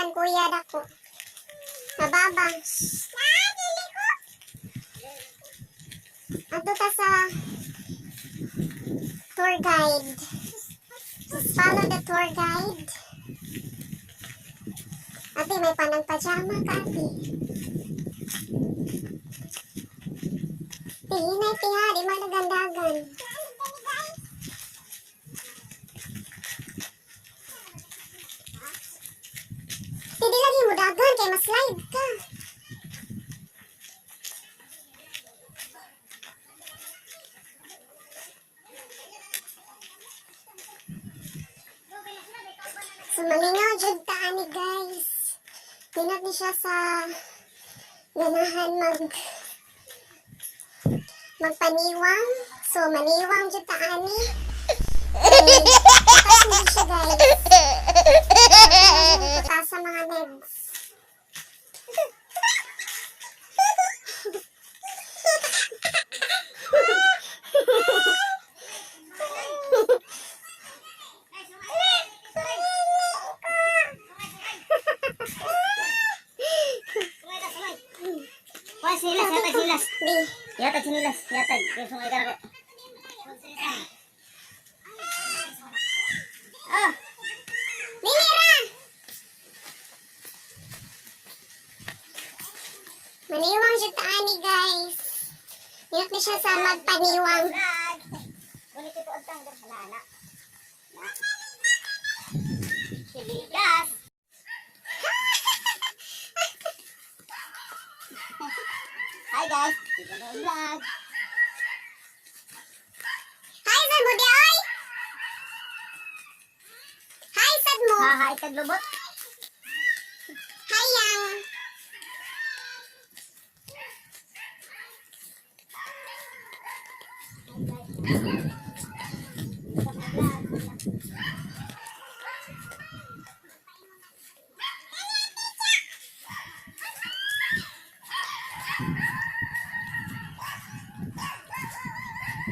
kuan, kuya dako. Mababa. Ah, dili ko. Adto ta sa tour guide. Just follow the tour guide. Ate, may panang pajama ka, ate. Te, hinay, te, ha. Di magdagandagan. Te, di lagi mo dagan kay ma-slide ka. So, malingaw jud ta ani, guys. Dinat ni siya sa ganahan magpaniwang. So, maniwang jud ta ani. Eh, taas ni siya, guys. Taas sa mga legs. Wah, sinilas, yatag sinilas. Di. Yatag sinilas, yatag. Kaya sungay ka na ko. Ah, Dili ra! Maniwang jud ta ani, guys. Niyot ni siya sa magpaniwang. Vlog. Ngunit ito ang tanggal. Hala, ana. Na. Sinilas. Hi guys, ito na ang vlog. Hi sad mo di ay! Hi sad mo! Haha, itag lubot. Hi yang!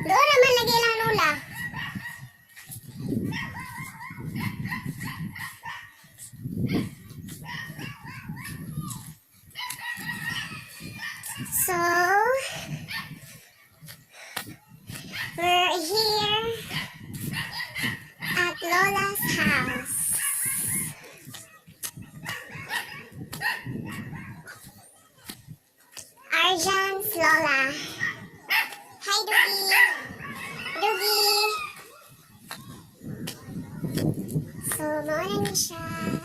Doon naman lagi lang lola. So, we're here at Lola's house. Arjan's Lola. Hi, Dugi. Dugi. So, mao na ni siya.